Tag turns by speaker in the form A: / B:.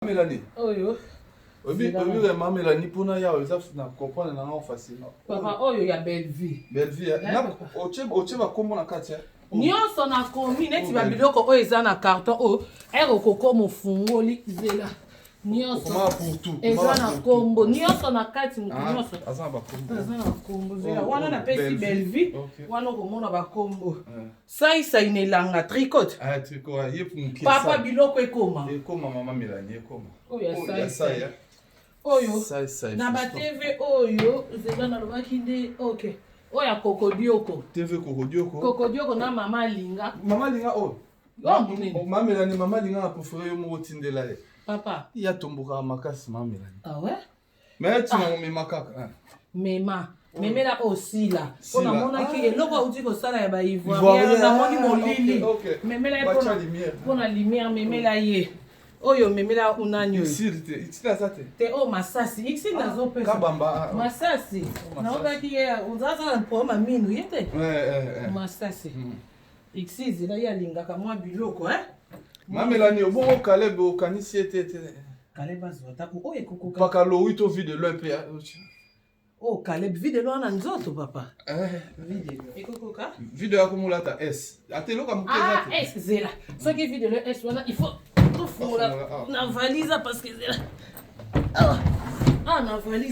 A: Mélanie.
B: Oyo.
A: Obi obi ma Mélanie pona ya eza na comprendre na ngo facilement.
B: Papa oyo ya Bellevue.
A: Bellevue. Na otie otie ba kombo na kati.
B: Nyonso na komi neti ba biloko oyo eza na carton oyo ere okokoma ofungoli zela nyonso eza na kombo nyonso na kati moto ah, nyonso aza na kombo zela oh, wana oh, napesi Bellevue wana okomona bakombo saisai na elanga tricot
A: ah, tricot ah, ye
B: papa biloko ekoma
A: ekoma mama Melanie ekoma
B: oyo ya oh, saisai oyo na ba TV oyo zela nalobaki nde ok oyo ya kokodioko
A: TV kokodioko
B: kokodioko na mama linga
A: mama linga oyo oh, mama Melanie mama linga na préféré yo moko tindela ye
B: papa
A: ya tombokaka makasi mama Melanie
B: ah ouais
A: Mais tu ah. mema kaka.
B: Mema. Memela oyo sila mpo namonaki ah. eloko auti kosala ya baivoirien namoni ah, molili memela ye mpo na lumière memela ye oyo memela unani oyo te oyo masasi ixil ah, nazopesa masasi naokaki ye ozalaka na problème ya minu ye te eh, eh, eh. Masasi ixil zela ye alingaka mwa biloko
A: Mamelani obongo Caleb okanisi ye te te.
B: Caleb azwa ata oyo ekokoka.
A: Paka lowi to vie de loin pe.
B: Oh Caleb vie de loin na nzoto papa. Eh. Vie de loin. Ekokoka?
A: Vie de akomolata S. Ata eloko moke eza
B: te. Ah S zela. Soki vie de loin S wana il faut tofungola ah. Na valise parce que zela. Ah, ah na valise.